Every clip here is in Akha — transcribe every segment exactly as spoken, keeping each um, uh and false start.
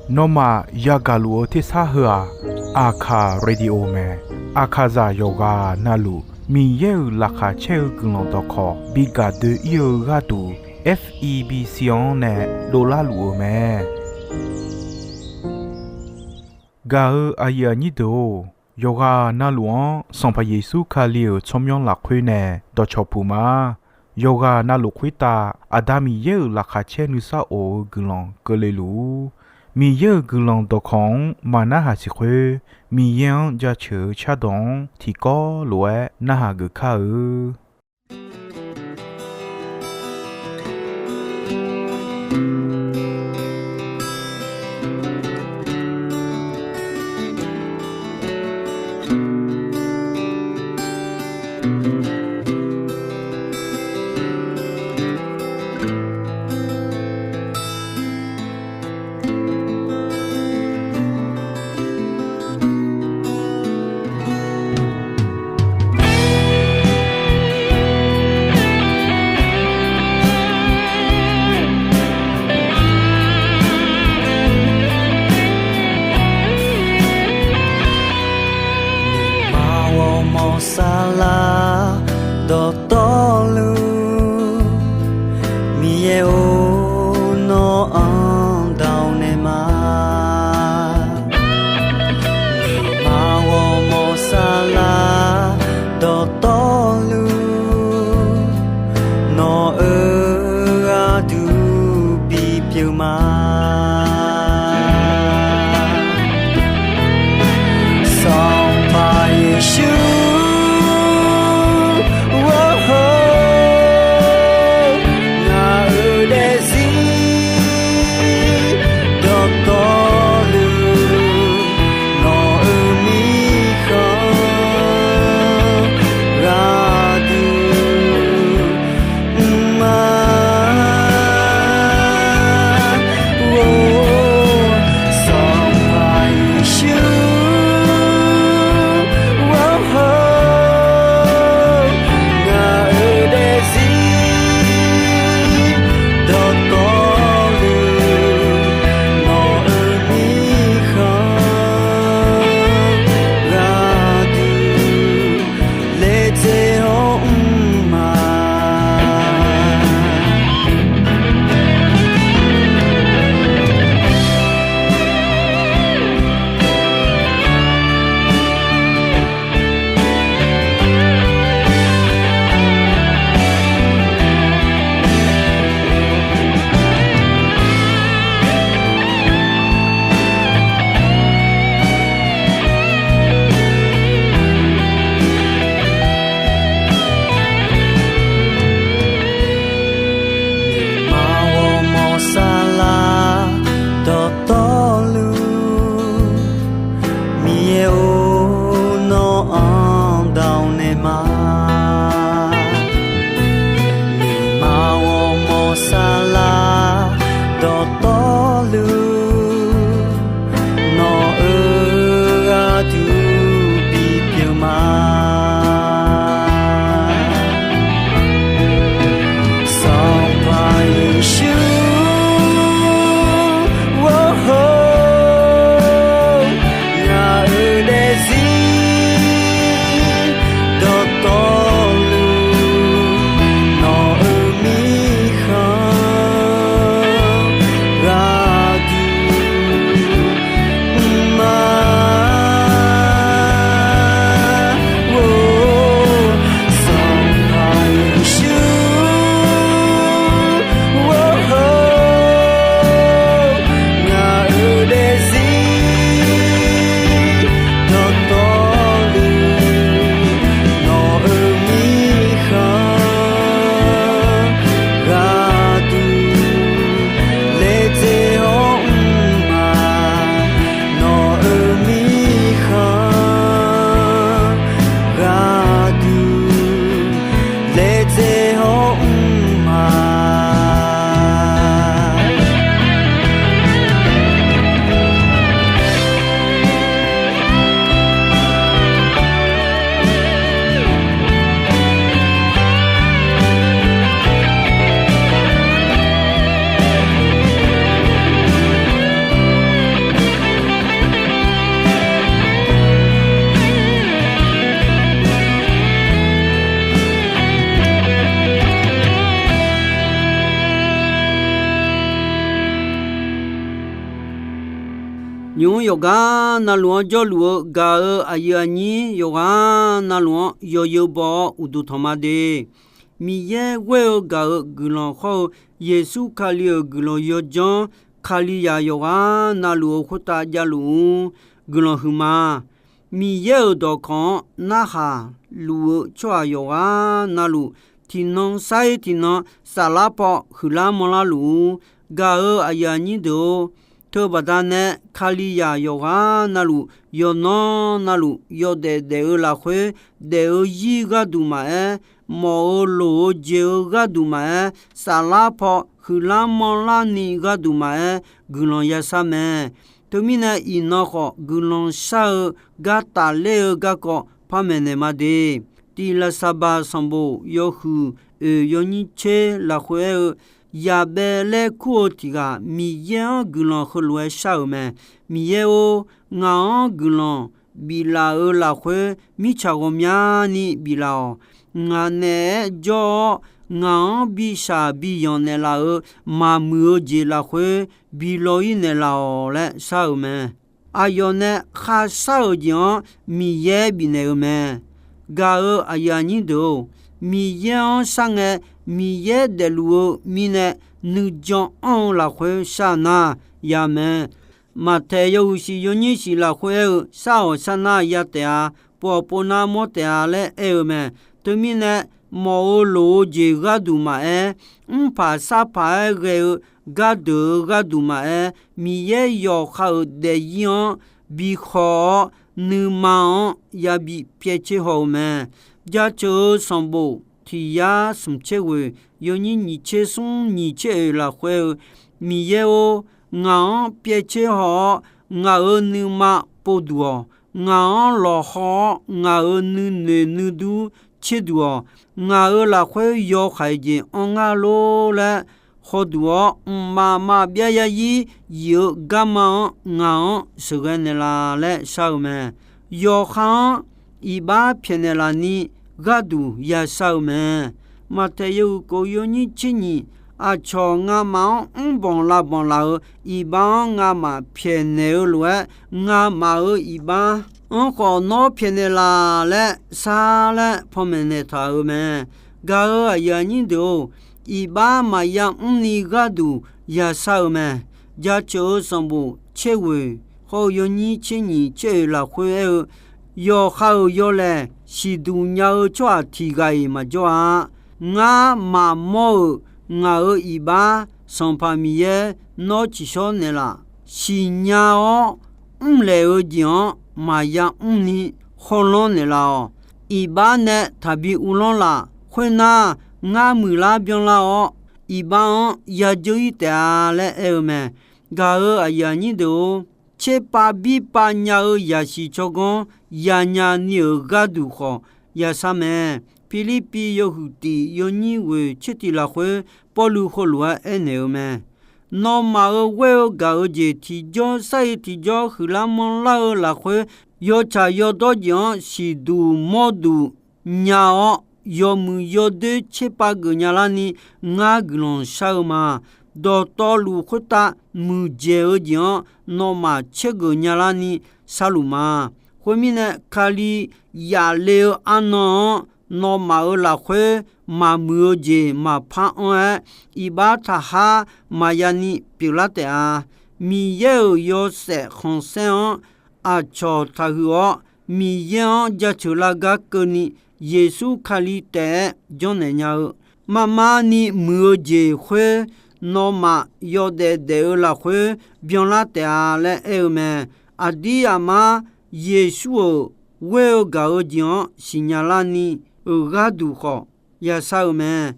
Nawmaf yagaq luf-eu tersar heu-aq, Aqkaq Radio mae. Aqkaqzaq yawqghaq navluf Miqyaer-euq laqkhaq caer-eu guiqlanq dawqkawq bi gaq doe-ir-eu gharduq, F E B C-anr nae dovlar luf-euq mae. Gaq-eu aqyuif aqnyir deuq-or, yawqghaq navluf-anr Sanqpaq Yeqsur Kali-euq tsawrmyanr lafkhoer nae dawqcawq puq ma. Yawqghaq navluf khoertav Aqda Miqyaer-euq laqkhaq caer nuisar of-eu guiqlanq keuvle luf-ur. Miqyaer-euq guiqlanq dawqkawq-anr maqnarhaq siq khoer, Miqyaer-anr jaceuq-eu cardawq-anr tiqkawv lof-aer narhaq geuf kar-eu. Nuima ghawrmawr saflar dawqtawvluf, Miqyaer-or, nawr-anr dawq naeq ma. Nuima ghawrmawr saflar dawqtawvluf, nawq-euq gharduq bipyeuf ma. Sanqpaq Yeqsur, ngaq-euq daef Nymq-mr yawqgar navluf-anr jawrluf-eu gaq-euq aqyuif aqnyir yawqghaq navluf-anr yawzeu baw-awr uqduq tanq ma de. Miqyaer ghoer-eu gaq-euq guiqlanq hawr-eu, Yeqsur Kali-euq guiqlanq yawdzanr, Kalizaq yawqghaq navluf-euq khoertav javluf-ur. Guiqlanq huiqma. Miqyaer-euq dawqkawq-anr narhaq luf-eu tsawrhaq yawqghaq navluf, tiqnan sar-ir tiqnan saflar paw huiqlar manrlar luf-ur. Gaq-euq aqyuif aqnyir deuq-or, teubaqda nae Kalizaq yawqghaq navluf, yawqnan navluf yawdaef daef-eu lafkhoer, daef-eu zir gharduq maqaer, mawf-eu loq-eu jeq-eu gharduq maqaer, saflar paw huiqlar manrlar ni gharduq maqaer, guiqlanq yashar mae. Teumirnae iqnan khawf guiqlanq shar-eu gar tafler-eu garkawv par maeqnaeq ma de. Tiq Laqsaqbaq sanqbof yawhuiq oeq yawnyir tser lafkhoer aer-eu, yabaev laer kur-eu tiq ghaq Miqyaer-anr guiqlanq heulof-aer shar-euq mae. Miqyaer-or, ngaq-anr guiqlanq biflaf-euq lafkhoer mirtsaq ghawqmyani biflaf-awq. Ngaq naeq-aer jawr-awr, ngaq-anr bishaq biyanq naeqlaf-euq maqmuiq-eu jeq lafkhoer bi law-ir naeqlaf-awq laer shar-euq mae. Aqyawf nae kharshar-euq jeq-anr Miqyaer bifnaeq-eu mae. Gaq-euq aqyuif aqnyir deuq-or, Miqyaer-anr shar ngae, Miqyaer daefluf-eu mirnae nuijan anr-eu lafkhoer shar nar ya mae. Maqtaeq yawhuiq shif yawnyir shif lafkhoer aer-eu, shar-awq sharnar ya taef-a, pov-awq povnar mawr taef-a laer aer-eu mae. Teumirnae, mawf-eu loq-eu jeq gharduq maqaer, mrpaq sarpaq-aer ghae-eu gardeuq-eu gharduq maqaer, Miqyaer yawqha-euq daefzir-anr bikhaw-awr, nuima-anr yabi pyaev tser haw-eu mae. Jaceuq-eu sanqbof tiq yar smq tser ghoeq yawnyir nyiq tser smr nyiq tser oeq lafkhoer-eu, Miqyaer-or, ngaq-anr pyaev tser haw-awr, ngaq-euq nuima povduq-awq. Ngaq-anr lawqhaw-awr, ngaq-euq nuinoeq nuidur tserduq-awq. Ngaq-euq lafkhoer yawhaiq jeq anr ngar lor laer hawduq-awr, mqmaq maqbyav yarzir yif-eu garma-anr ngaq-anr sheuqghae naeqlaf laer shar-eu mae. Yawqha-anr iqbax pyaeqnaeq laf ni gharduq yashar-eu mae. Maqtaeq yawhuiq kof yawnyir tser nyiq, aqcawq ngamaf-anr mrbanq lavbanq laf-euq iqbax-anr ngamaf pyaeqnaeq-eu lof-aer, ngamaf-euq iqbax-anr khawf nawr pyaeqnaeq laf laer shar laer panmaeq naeqtaq-euq mae. Gaq-euq aqyuif aqnyir deuq-or, iqbax maqya mrni gharduq yashar-eu mae. Jaceuq-eu sanqbof tser ghoeq hawr-eu yawnyir tser nyiq tser oeq lafkhoer aer-eu, yawqha-euq yawlaeq siqduq nya-eu tsawrhaq tiq ghaq-iq maqjawr-a. Ngar maqmawr-euq ngaq-euq iqbax Sanqpaq Miqyaer nawr tsiqshawr naeqlaf. Siqnya-awr mrlaeq-eu jeq-anr maqya mrni khawlanr naeqlaf-awq. Iqbax nae taqbi uvlanr laf. Khoernar, ngar muiqlar byanlar-awr, iqbax-anr yadzeur-ir taef-a laer aer-eu mae. Gaq-euq aqyuif aqnyir deuq-or, tserpav birpav nya-eu yasiq tsawrganr yanya ni-euq gharduq khawf yashar mae. Pirlirpiv yawhuiq tiq yawnyir ghoeq tser tiq lafkhoer Pawrluv heulof-aer aernaeq-eu mae. Nawmaf-euq ghoer-eu gaq-eu jeq tiqjawr sar-ir tiqjawr huiqlar manrlar-eu lafkhoer, yawtsaq yawdawr jeq-anr siqduq mawrduq nya-awr, yawmuiq yawdoer tserpav geuf nya larni ngar guiqlanq shar-eu ma. Dawqtawvluf khoertav muiqdzaeq-eu jeq-anr nawmaf tsergeuf nya larni sharluf ma. Khoermirnae, Kali yaf le-eu arnan-anr nawmaf-euq lafkhoer maqmuiq-eu jeq maqpar anr-aer, iqbax taqhar maqya ni pyeuflar taef-a. Miqyaer-euq yawshaef khanqsaer-anr aqcawq taqhuiq-awr, Miqyaer-anr jaceuq lar gar keuvni, Yeqsur Kali taef-aer janrnaeq nya-eu, marmar ni muiq-eu jeq khoer, nawmaf yawdaef daef-eu lafkhoer byanlar taef-a laer aer-eu mae. Aqdir aqmar Yeqsur-euq ghoer-eu gaq-eu jeq-anr siqnya larni-euq gharduq khawf yashar-eu mae.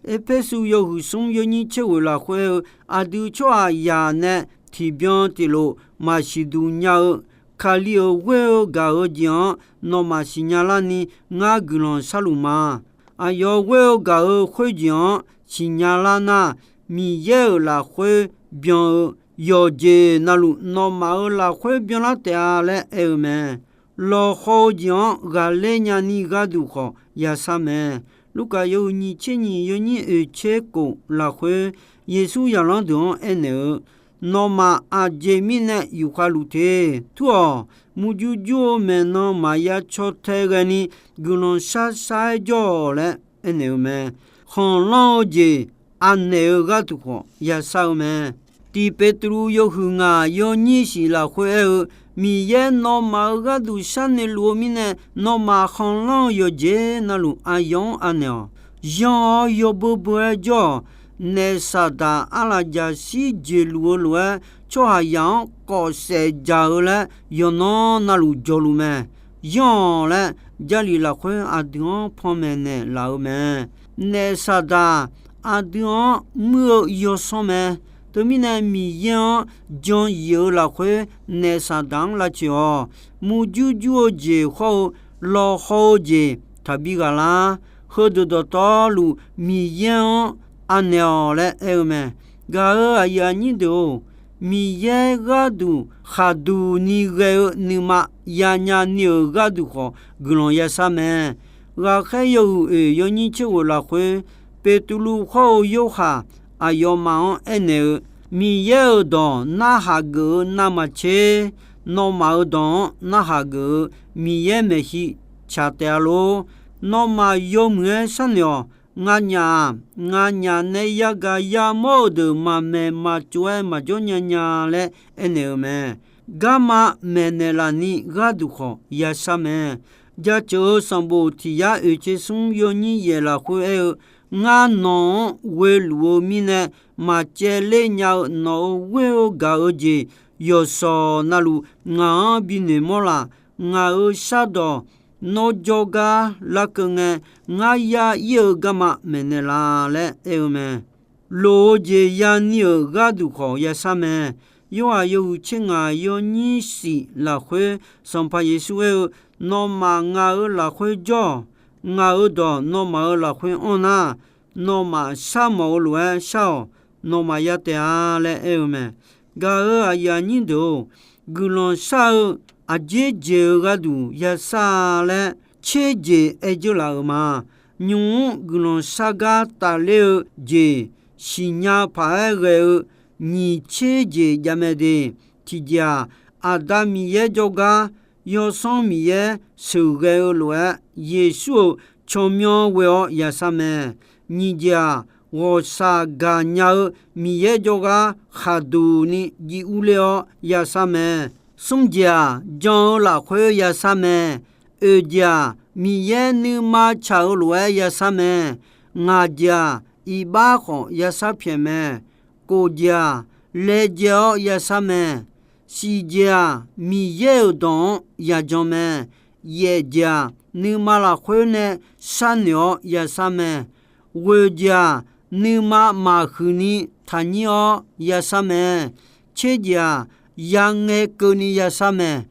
Erpersu yawhuiq smr yawnyir tser ghoeq lafkhoer-eu, aqdui tsawrhaqzaq nae tiqbyan tiqlof maqsiq duq nya-eu, Kali-euq ghoer-eu gaq-eu jeq-anr nawmaf siqnya larni ngar guiqlanq sharluf ma. Aqyawf ghoer-eu gaq-eu khoerjeq-anr siqnya lar nar, Miqyaer-euq lafkhoer byan-eu yawqjeq navluf nawmaf-euq lafkhoer byanlar taef-a laer aer-eu mae. Lawqhaw-eu jeq-anr ghaqler nyani gharduq khawf yashar mae. Lurkaf yawhuiq nyiq tser nyiq yawnyir oeq tser kof lafkhoer, Yeqsur zaqlanr deuq-anr aernaeq-eu, Nawmaf aqjeq mirnae yufkhav luf te. Tur-awq. Murjur jur-eu maeqnan maqya caw tae ghaeni guiqlanq shar shar-aer jawr-awq laer aernaeq-eu mae. Khanqlanr-eu jeq anaeq-eu gharduq khawf yashar-eu mae. Tiq Beqtuvluv yawhuiq ngaq yawnyir shif lafkhoer aer-eu, Miqyaer nawmaf-euq gharduq sharnoeq luf-eu mirnae, nawmaf khanqlanr-eu yawqjeq navluf aqyawf-anr anaeq-awq. Yanr-awr yawbeu beu-aer jawr-awq. Naef Saqdaq arlaqjaqshir jeqluf-eu lof-aer, tsawrhaqzaq-anr kawf saef jaq-eu laer yawqnan navluf jawqluf mae. Yanr-awq laer, Jarlif lafkhoer aqdui-anr panmaeq naeqlaf-eu mae. Naef Saqdaq aqdui-anr muir-eu yawsanr mae. Teumirnae Miqyaer-anr jan yif-eu lafkhoer naef Saqdaq-anr lavcoeq-awq. Murjur jur-eu jeq khawr-eu lawqhaw-eu jeq taqbi ghaq lar. Heudeuq dawqtawvluf Miqyaer-anr anaeq-awq laer aer-eu mae. Gaq-euq aqyuif aqnyir deuq-or, Miqyaer gharduq khaqduq ni ghae-eu nuima yanya ni-euq gharduq khawf guiqlanq yashar mae. Ghaqkhaer yawhuiq oeq yawnyir tser ghoeq lafkhoer, Beqtuvluv khawr-eu Yorhaq aqyawfmaf-anr aernaeq-eu, Miqyaer-euq dawq narhaq geuf-eu navmaqtser, nawmaf-euq dawq-anr narhaq geuf-eu Miqyaer maeqshi tsaq taef-a lor. Nawmaf yawmuiq-aer sharnoeq-awq. Nganyaf-aq, nganyaf nae yagaq yamawr-euq deuq maqmaeq maqtsov-aer maqjawr nya nya laer aernaeq-eu mae. Garma maeqnaeq laf ni gharduq khawf yashar mae. Jaceuq-eu sanqbof tiq yar oeq tser smr yawnyir yaeq lafkhoer aer-eu, Ngar nawq-anr ghoeluf-eu mirnae maqcaevler nya-eu nawq-euq ghoer-eu gaq-eu jeq yawqshawq navluf ngaq-anr binoeq mawr laf. Ngaq-euq shardawq nawr jawrgar larkeuv ngae, ngar ya ir-eu garma maeqnaeq laf laer aer-eu mae. Loq-eu jeq yani-euq gharduq khawf yashar mae. Yorhaq yawhuiq tser ngaq yawnyir shif lafkhoer, Sanqpaq Yeqsur aer-eu, Nawmaf ngaq-euq lafkhoer jawr-awq. Ngaq-euq dawq nawmaf-euq lafkhoer anr nar, nawmaf sharmawf-eu lof-aer shar-awq. Nawmaf ya taef-a laer aer-eu mae. Gaq-euq aqyuif aqnyir deuq-or, guiqlanq shar-eu aqjeq jeq-eu gharduq yashar-a laer tser jeq aer dzeur laf-euq ma. Nymq-mr guiqlanq shar gar tafler-eu jeq siqnya paq-aer ghae-eu nyiq tser jeq javmae de. Tiqjeq-aq, Aqda Miqyaer jawrgar Yawsanr Miqyaer sheuqghae-eu lof-aer, Yeqsur-euq tsawrmyanr ghoe-awr yashar mae. Nyiq jeq-aq, ghawqshaq gaqnya-eu Miqyaer jawrgar khaqduq ni jiv urler-awr yashar mae. Smr jeq-aq, jan-eu lafkhoer yashar mae. Oeq jeq-aq, Miqyaer nuima tsaq-eu lof-aer yashar mae. Ngaq jeq-aq, iqbax khawf yashar pyaeq mae. Kof jeq-aq, laejae-awr yashar mae. Shif jeq-aq, Miqyaer-euq dawq-anr yajan mae. Yaef jeq-aq, nuima lafkhoer nae sharnoeq-awr yashar mae. Ghoeq jeq-aq, nuima maqhuiq ni taqnyir-awr yashar mae. Tser jeq-aq, yangae keuvni yashar mae.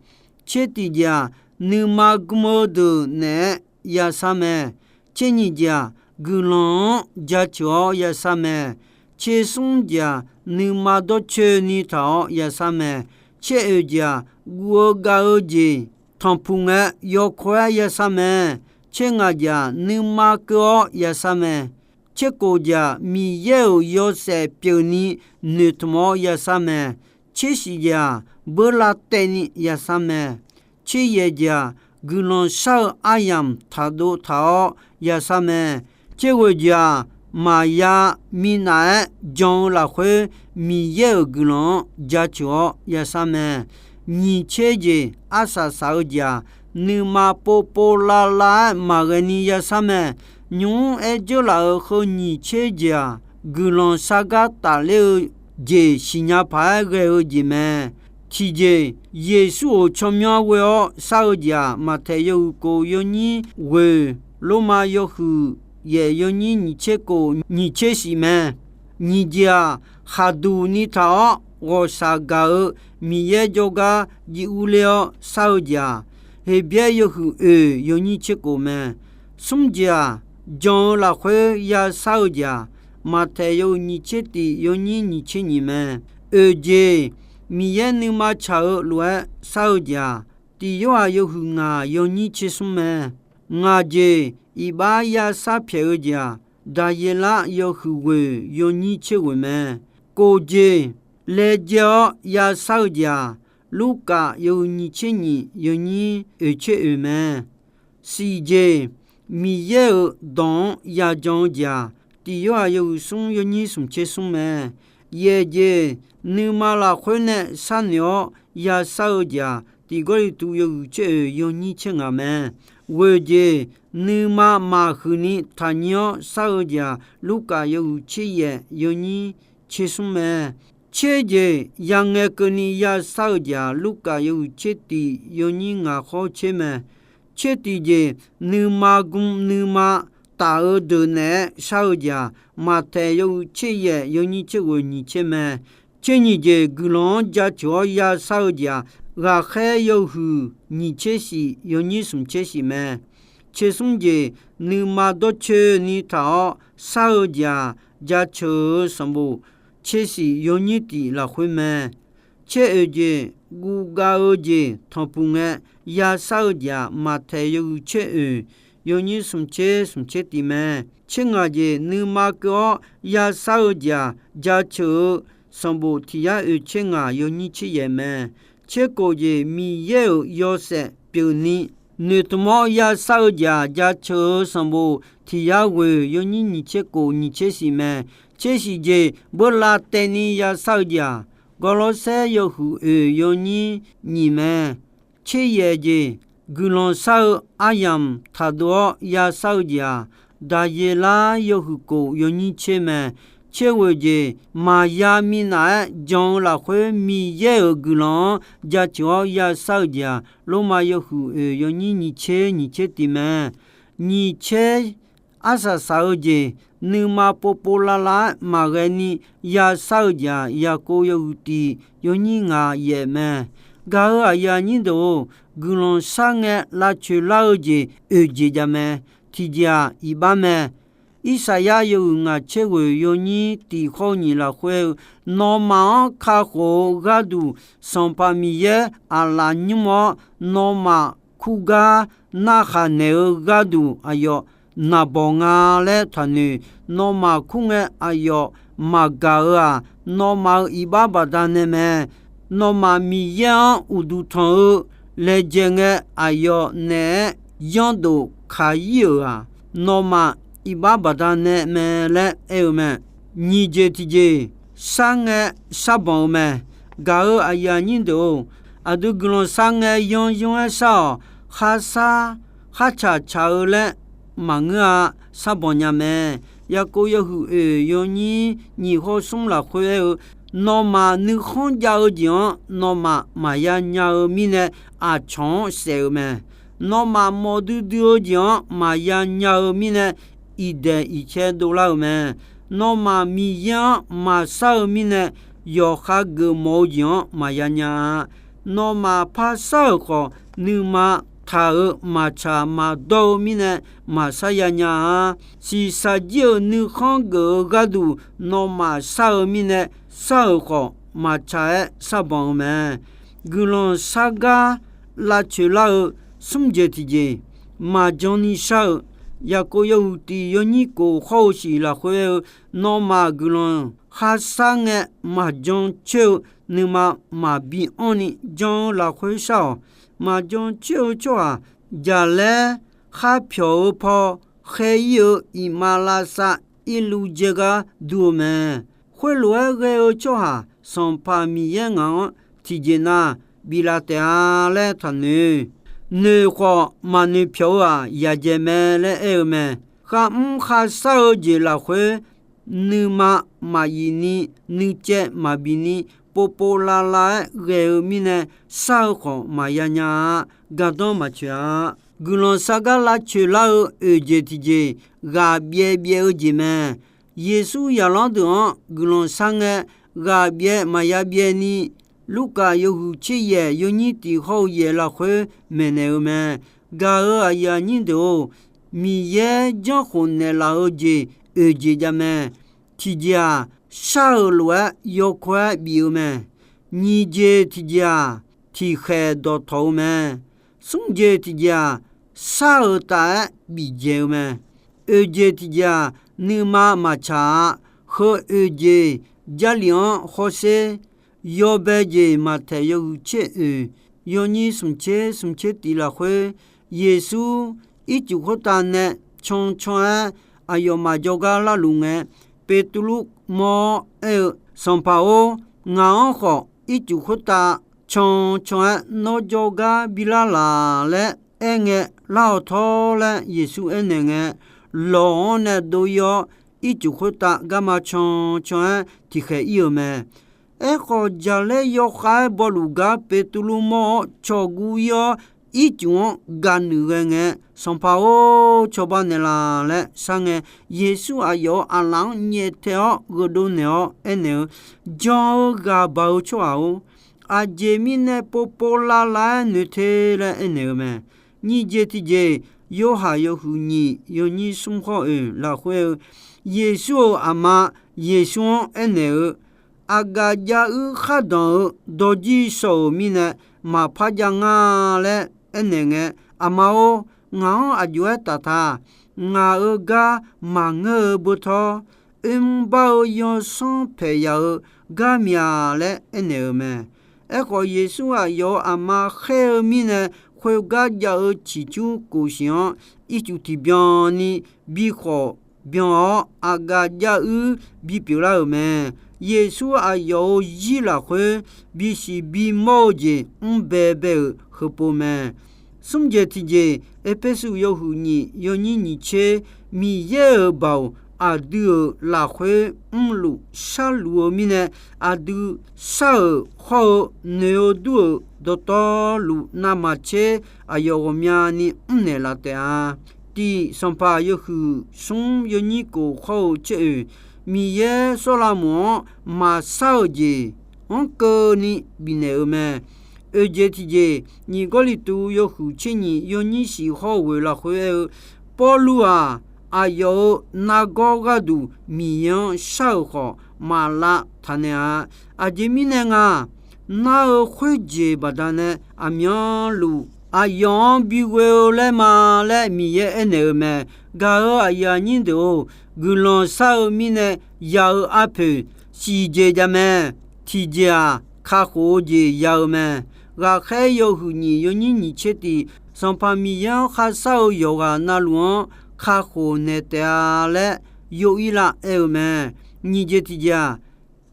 Tser tiq jeq-aq, nuima gm-eu deuq naeq-aer yashar mae. Tser nyiq jeq-aq, guiqlanq-anr jaceuq-awr yashar mae. Tser smr jeq-aq, nuima dawrcoeni taq-awr yashar mae. Tser oeq jeq-aq, guv-eu gav-eu jeq tanqpuq ngae yawkawr-aer yashar mae. Tser ngaq jeq-aq, nuima keuv-awr yashar mae. Tser kof jeq-aq, Miqyaer-euq yawshaef pyeufni noeqtmq-awr yashar mae. Tser shif jeq-aq, beurlav taevni yashar mae. Tser yaeq jeq-aq, guiqlanq shar-eu aryamq taqdov taq-awr yashar mae. Tser ghoeq jeq-aq, maqya minav-aer jan-eu lafkhoer Miqyaer-euq guiqlanq-anr jaceuq-awr yashar mae. Nyiq tser jeq arsaq saq-eu jeq-aq, nuima povpov lavlav-aer maqghae ni yashar mae. Nymq-mr aer dzeur laf-euq heu nyiq tser jeq-aq, guiqlanq shar gar tafler-eu jeq siqnya paq-aer ghae-eu jeq mae. Tiqjeq, Yeqsur-euq tsawrmyanr ghoe-awr shar-eu jeq-aq, Maqtaeq yawhuiq kof yawnyir ghoeq, Lormav yawhuiq yaef yawnyir nyiq tser kof nyiq tser shif mae. Nyiq jeq-aq, khaqduq ni taq-awr ghawqshaq gaq-eu Miqyaer jawrgar jiv urler-awr shar-eu jeq-aq, Heqbyaer yawhuiq oeq yawnyir tser kof mae. Smr jeq-aq, jan-eu lafkhoer yashar-eu jeq-aq, Maqtaeq yawhuiq nyiq tser tif yawnyir nyiq tser nyiq mae. Oeq jeq, Miqyaer nuima tsaq-eu lof-aer shar-eu jeq-aq, Tiq Yorhaq yawhuiq ngaq yawnyir tser smr mae. Ngaq jeq, iqbax yashar pyaeq-eu jeq-aq, Daqyaelar yawhuiq ghoeq yawnyir tser ghoeq mae. Kof jeq, laejae-awr yashar-eu jeq-aq, Lurkaf yawhuiq nyiq tser nyiq yawnyir oeq tser oeq mae. Siq jeq, Miqyaer-euq dawq-anr yajan-eu jeq-aq, Tiq Yorhaq yawhuiq smr yawnyir smq tser smr mae. Yaeq jeq, nuima lafkhoer nae sharnoeq-awr yashar-eu jeq-aq, Tiq Gawrliqtu yawhuiq tser oeq yawnyir tser ngaq mae. Ghoeq jeq, nuima maqhuiq ni taqnyir-awr shar-eu jeq-aq, Lurkaf yawhuiq tser yaef yawnyir tser smr mae. Tser jeq, yangae keuvni yashar-eu jeq-aq, Lurkaf yawhuiq tser tiq yawnyir ngaq khawr tser mae. Tser tiq jeq, nuima gm nuima taf-eu deuq naeq-aer shar-eu jeq-aq, Maqtaeq yawhuiq tser yaef yawnyir tser ghoeq nyiq tser mae. Tser nyiq jeq, guiqlanq-anr jaceuq-awr yashar-eu jeq-aq, Ghaqkhaer yawhuiq nyiq tser shif yawnyir smq tser shif mae. Tser smr jeq, nuima dawrcoeni taq-awr shar-eu jeq-aq, jaceuq-eu sanqbof tser shif yawnyir tiq lafkhoer mae. Tser oeq jeq, guvgav-eu jeq tanqpuq ngae yashar-eu jeq-aq, Maqtaeq yawhuiq tser oeq yawnyir smq tser smq tser tiq mae. Tser ngaq jeq, nuima keuv-awr yashar-eu jeq-aq, jaceuq-eu sanqbof tiq yar oeq tser ngaq yawnyir tser yaef mae. Tser kof jeq, Miqyaer-euq yawshaef pyeufni noeqtmq-awr yashar-eu jeq-aq, jaceuq-eu sanqbof tiq yar ghoeq yawnyir nyiq tser kof nyiq tser shif mae. Tser shif jeq, beulavtaevni yashar-eu jeq-aq, Gawrlawrsaer yawhuiq oeq yawnyir nyiq mae. Tser yaef jeq, guiqlanq shar-eu aryamq taqdov-awr yashar-eu jeq-aq, Daqyeqlar yawhuiq kof yawnyir tser mae. Tser ghoeq jeq, maqya minav-aer jan-eu lafkhoer Miqyaer-euq guiqlanq-anr jaceuq-awr yashar-eu jeq-aq, Lormav yawhuiq oeq yawnyir nyiq tser nyiq tser tiq mae. Nyiq tser arsaq saq-eu jeq, nuima povpov lavlav-aer maqghae ni yashar-eu jeq-aq, Yaqkov yawhuiq tiq yawnyir ngaq yaef mae. Gaq-euq aqyuif aqnyir deuq-or, guiqlanq shar ngae lavcoeq lar-eu jeq oeq jeq jav mae. Tiqjeq-aq, iqbax mae. Irsaqyar yawhuiq ngaq tser ghoeq yawnyir tiq khawr nyiq lafkhoer-eu, nawmaf-anr kakhof-eu gharduq Sanqpaq Miqyaer aqlaf nymr-awr, nawmaf kurgar narhaq naeq-eu gharduq aqyawf naqbawq nga laer taqnoeq. Nawmaf kur ngae aqyawf maqgaq-eu-aq, nawmaf-euq iqbax baqdanae mae. Nawmaf Miqyaer-anr uqduq tanq-eu laejae ngae, aqyawf naeq-aer yanrdof kaq-ir-euq-aq, nawmaf iqbax baqdanae mae laer aer-eu mae. Nyiq jeq tiqjeq, shar ngae sharbanq-eu mae. Gaq-euq aqyuif aqnyir deuq-or, aqdui guiqlanq shar ngae yanr yanr-aer shar-awq. Kharshar khartsaq tsaq-eu laer maqngeur-a. Sharbanq nya mae. Yaqkov yawhuiq oeq yawnyir nyiq hawr smr lafkhoer aer-eu, nawmaf nuikhanr jav-eu jeq-anr nawmaf maqya nya-eu mirnae, aqcawq-anr saef-eu mae. Nawmaf mawq duidui-eu jeq-anr maqya nya-eu mirnae, iqdaeq iqcae dovlar-euq mae. Nawmaf Miqyaer-anr maqshar-eu mirnae, yawqha geufmawf-eu jeq-anr maqya nya-a. Nawmaf par shar-euq khawf, nuima taq-euq maqtsaq maqdawr-eu mirnae, maqshar ya nya-a. Shiqshaq jir-euq nuikhanr geuf-eu gharduq nawmaf shar-eu mirnae, shar-euq khawf maqtsaq-aer sharbanq-eu mae. Guiqlanq shar gar lavcoeq lar-eu smr jeq tiqjeq, maqjan ni shar-eu. Yaqkov yawhuiq tiq yawnyir kof hawr-eu shif lafkhoer aer-eu, nawmaf guiqlanq kharshar ngae maqjan coer-eu nuima maqbi anr ni jan-eu lafkhoer shar-awq. Maqjan coer-eu tsawrhaq jaqlaer khar pyawq-eu paw khaer-ir-eu iqmalavshav irluv jaegar dur-eu mae. Khoerlof-aer ghae-eu tsawrhaq Sanqpaq Miqyaer ngaq-anr tiqjeq nav biflaf taef-a laer taqnoeq. Noeq khawf maqnoeq pyawq-eu-aq, yaqdzaeq mae laer aer-eu mae. Kharmr kharshar-eu jeq lafkhoer nuima maqyif ni, nuicaev maqbi ni, povpov lavlav-aer ghae-eu mirnae, shar-eu khawf maqya nya-a. Gardanr maqtsoeq-a. Guiqlanq shar gar lavcoeq lar-eu oeq jeq tiqjeq, ghaq byaev byaev-eu jeq mae. Yeqsur zaqlanr deuq-anr guiqlanq shar ngae, ghaq byaev maqya byaev ni, Lurkaf yawhuiq tser yaef yawnyir tiq hawr-eu yaef lafkhoer maeqnaeq-eu mae. Gaq-euq aqyuif aqnyir deuq-or, Miqyaer janrkhof naeqlaf-eu jeq oeq jeq jav mae. Tiqjeq-aq, shar-euq lof-aer yawkawr-aer bif-eu mae. Nyiq jeq tiqjeq-aq, tiqkhaeq dawqtawq-eu mae. Smr jeq tiqjeq-aq, shar-euq taf-aer bifdzaeq-eu mae. Oeq jeq tiqjeq-aq, nuima maqtsaq-a. Heu oeq jeq Jarlif-anr hawsher Yawbae jeq Maqtaeq yawhuiq tser oeq, yawnyir smq tser smq tser tiq lafkhoer, Yeqsur ircuf khoertav nae can can-aer aqyawfmaf jawrgar larluf ngae, Beqtuvluv mawr-awr aer-eu, Sanqpaq-or, ngaq-anr khawf ircuf khoertav can can-aer nawr jawrgar bi lar laf laer aerngae, lar-awq tawr laer Yeqsur aernaeq ngae, lawq-anr nae dov-ir-awr, ircuf khoertav garma can can-aer tiqkhaeq ir-euq mae. Aerkhawf, jaqlaer yawkhav-aer bawluf gar Beqtuvluv mawr-awr cawq guv-ir-awr, ircuf-anr gaqnuif ghae ngae, Sanqpaq-or, cawba naeqlaf laer shar ngae, Yeqsur aqyawf-euq aqlaf-anr nyaeftaeq-awr gheudov naeq-awr aernaeq-eu, Jan-eu ghaq baq-eu tsawrhaq-or, aqjeq mirnae povpov lavlav-aer noeq te laer aernaeq-eu mae. Nyiq jeq tiqjeq, Yorhaq yawhuiq nyiq yawnyir smr khawr oeq lafkhoer-eu, Yeqsur-euq aqma Yeqsur-anr aernaeq-eu, Aqgaf jav-ir khardanq-eu dawrjir shaw-euq mirnae maqpar jav nga laer aernaeq ngae, Aqma-or, ngaq-anr aqjox-aer taf ta. Ngaq-euq gar maqngeur-eu beu tawr, oermr bar-eu yawsanr paeq yaf-eu gar miq-aq laer aernaeq-euq mae. Aerkhawf, Yeqsur aqyawf-euq aqma khaer-eu mirnae, khoergar jav-eu ciqcur kof siq-anr, ircuf tiqbyan ni bi khawf byan-awr, aqgaf jav-ir bipyeuf lar-euq mae. Yeqsur aqyawf-euq zir lafkhoer bisiq bimawr-eu jeq mr bae bae-euq heupov mae. Smr jeq tiqjeq, Erpersu yawhuiq nyiq yawnyir nyiq tser, Miqyaer-euq baoq aqdui-euq lafkhoer mrluf sharluf-eu mirnae, aqdui shar-euq hawr-eu noeq-eu dur-euq dawqtawvluf navmaqtser aqyawf ghawqmyani mrnaeq laf taef-a. Tiq Sanqpaq yawhuiq smr yawnyir kof hawr-eu tser oeq, Miqyaer Sawrlavmawf-anr maqshar-euq jeq-anr keuvni bifnaeq-eu mae. Oeq jeq tiqjeq, nyiq Gawrliqtu yawhuiq tser nyiq yawnyir siq hawr-eu ghoeq lafkhoer aer-eu, Pawrluv-aq, aqyawf-euq nargawr gharduq Miqyaer-anr shar-euq khawf, maqlav taq naeq-a. Aqjeq mirnae nga, nar-eu khoerjeq baqdanae aqmyanluf aqyawf-anr bighoe-eu laer ma laer Miqyaer aernaeq-eu mae. Gaq-euq aqyuif aqnyir deuq-or, guiqlanq shar-eu mirnae ya-eu arpoeq siqjeq jav mae. Tiqjeq-aq, kakhof-eu jeq ya-eu mae. Ghaqkhaer yawhuiq nyiq yawnyir nyiq tser tiq, Sanqpaq Miqyaer-anr kharshar-eu yawqghaq navluf-anr kakhof naeq taef-a laer, yov-ir lav aer-eu mae. Nyiq jeq tiqjeq-aq,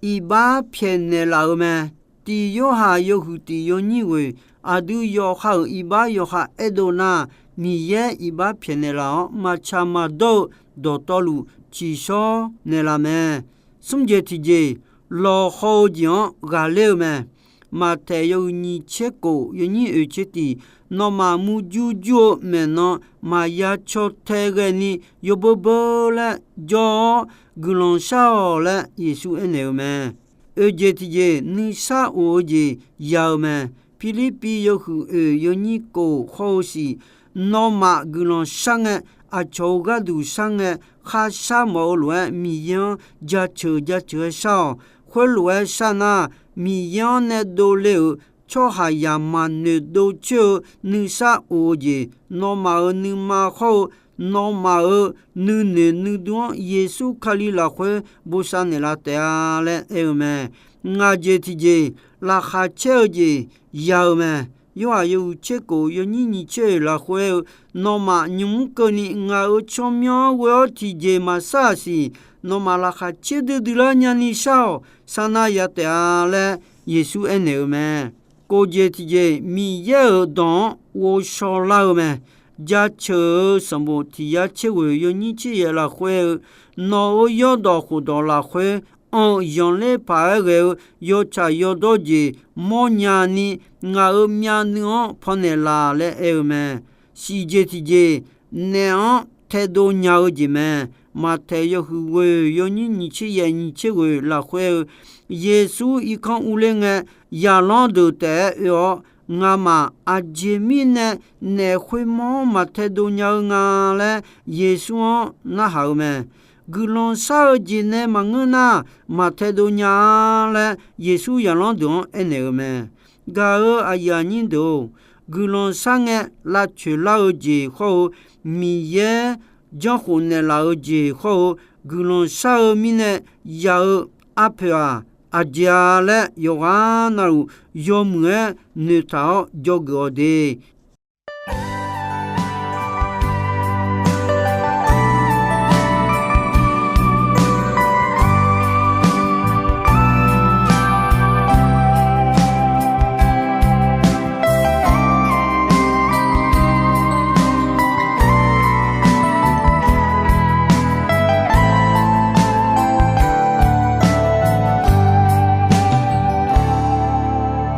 iqbax pyaeqnaeq laf-eu mae. Tiq Yorhaq yawhuiq tiq yawnyir ghoeq, aqdui yawqha-euq iqbax yawqha aerdov nar, Miqyaer iqbax pyaeqnaeq laf-awr maqtsaq maqdawr-eu dawqtawvluf tsiqshawr naeqlaf mae. Smr jeq tiqjeq, lawqhaw-eu jeq-anr ghaqler-eu mae. Maqtaeq yawhuiq nyiq tser kof yawnyir oeq tser tiq, nawmaf murjur jur-eu maeqnan maqya caw tae ghaeni yawbeur beur laer jawr-awr guiqlanq shar-awq laer Yeqsur aernaeq-eu mae. Oeq jeq tiqjeq, nuisar of-eu jeq ya-eu mae. Pirlirpiv yawhuiq oeq yawnyir kof hawr-eu siq, nawmaf guiqlanq shar ngae, aqcawq-euq gharduq shar ngae, kharshar mawf-eu lof-aer Miqyaer-anr jaceuq jaceuq-aer shar-awq. Khoerlof-aer shar nar, Miqyaer-anr nae dovle-euq tsawrhaqzaq maqnoeq dov coer-eu nuisar of-eu jeq, nawmaf-euq nuima hawr-eu nawmaf-euq nuinoeq nuidur-anr Yeqsur Kali lafkhoer bosav naeqlaf taef-a laer aer-eu mae. Ngaq jeq tiqjeq, laqkhaq caer-eu jeq ya-eu mae. Yorhaq yawhuiq tser kof yawnyir nyiq tser oeq lafkhoer aer-eu, nawmaf nymq mr keuvni ngaq-euq tsawrmyanr-anr ghoe-awr tiqjeq maqsar-aq siq. Nawmaf laqkhaq caer duidui lar nyani shar-awq. Sarnar ya taef-a laer Yeqsur aernaeq-eu mae. Kof jeq tiqjeq, Miqyaer-euq dawq-anr ghovshaw lar-eu mae. Jaceuq-eu sanqbof tiq yar tser ghoeq yawnyir tser yaef lafkhoer aer-eu, nawq-euq yawrdawq khofdawq lafkhoer anq-eu zanqler paq-aer ghae-eu yawtsaq yawdawr jeq mawrnya ni, ngaq-euq myavnuiv-anr pawnaeq laf laer aer-eu mae. Siq jeq tiqjeq, naef-anr taedov nya-eu jeq mae. Maqtaeq yawhuiq ghoeq yawnyir nyiq tser yaef nyiq tser ghoeq lafkhoer aer-eu, Yeqsur irkanr urler ngae, zaqlanr deuq taef-aer oe-awr, ngamaf aqjeq mirnae naef khoermawr-anr maqtaedov nya-eu nga laer Yeqsur-anr narhaq-eu mae. Guiqlanq shar-eu jeq nae maqngeur nar, maqtaedov nya-a laer Yeqsur zaqlanr deuq-anr aernaeq-eu mae. Gaq-euq aqyuif aqnyir deuq-or, guiqlanq shar ngae lavcoeq lar-eu jeq hawr-eu, Miqyaer janrkhof naeqlaf-eu jeq hawr-eu, guiqlanq shar-eu mirnae ya-eu arpoeq-aq, aqjeq-a laer yawqghaq navluf yawmuiq-aer noeqtaq-awr dzawgeuf-awq de.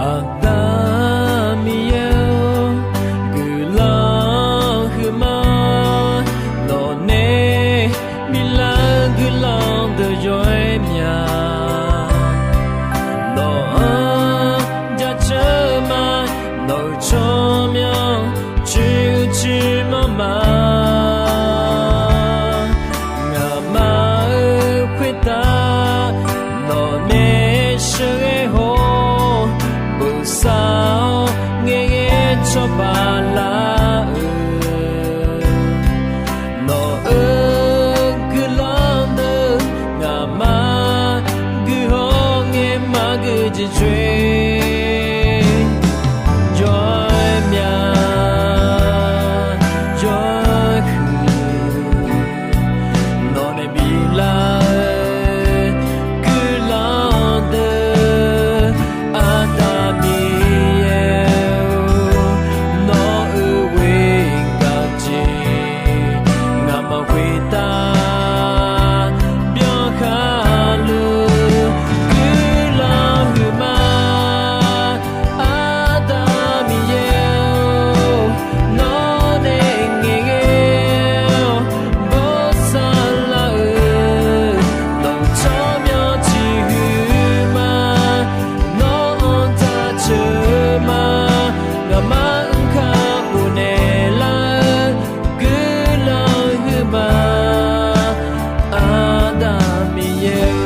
Aqda Miqyaer-or, guiqlanq huiqma, nawq nae biflar-eu guiqlanq deuq yawr-aer mya. Nawq-anr jaceuq ma, nawq-euq tsawrmyanr cuiv cuiv manr ma. Ngaqma-euq khoertav nawq nae sheuqghae haw-awr, bosav-awr ngaeqghae cawba lar-euq. Nawq-euq guiqlanq deuq ngaqma guihaw ngae maqgeu jeq coer. Jawr-aer mya, jawr-aer huiq. Nawq nae biflar-eu guiqlanq deuq, Aqda Miqyaer-or, nawq-euq ghoer gaq jeq ngaqma khoertav byankhar luf guiqlanq huiqma. Aqda Miqyaer-or, nawr nae ngaeqghae-awr bosav lar-euq, nawq-euq tsawrmyanr ciqhuiq ma. Nawr-anr jaceuq ma. Ngaqma-anr kakhof naeqlar-eu guiqlanq huiqma. Aqda Miqyaer-or.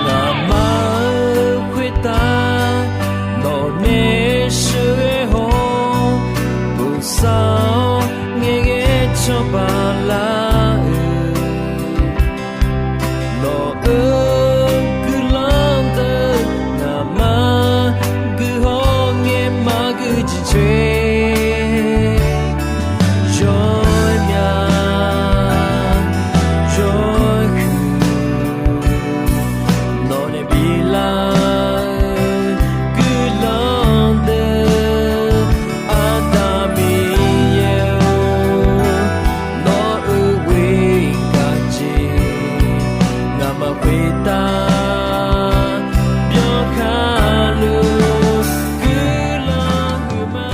Ngaqma-euq khoertav nawq nae sheuqghae haw-awr, bosav-awr ngaeqghae cawba lar-euq. Nawq-euq guiqlanq deuq ngaqma guihaw ngae maqgeu jeq coer. Jawr-aer mya, jawr-aer huiq. Nawq nae biflar-eu guiqlanq deuq, Aqda Miqyaer-or, nawr-euq ghoer gaq jeq ngaqma khoertav byankhar luf guiqlanq huiqma.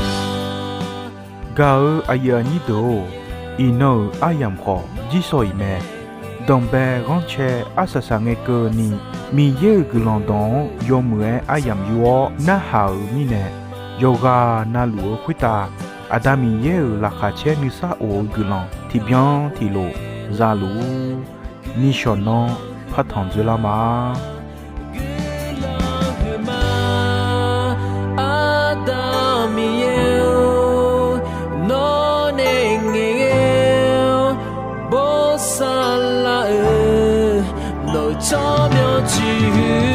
Gaq-eu aqyuif aqnyir deuq-or, iqnan-euq aryamq khawf jirsawq iq mae. Danqbae ghanrcae arsaq saqngae keuvni, Miqyaer-euq guiqlanq dawq-anr yawmuiq-aer aryamq yur-awr narhaq-euq mirnae, yawqghaq navluf-eu khoertav Aqda Miqyaer-euq laqkhaq caer nuisar of-eu guiqlanq tiqbyan tiqlof za luf-ur. Nishawq nanr partanq dzoerlar ma. Aqda Miqyaer-or, nawr nae ngaeqghae-awr bosav lar-euq, nawq-euq tsawrmyanr ciqhuiq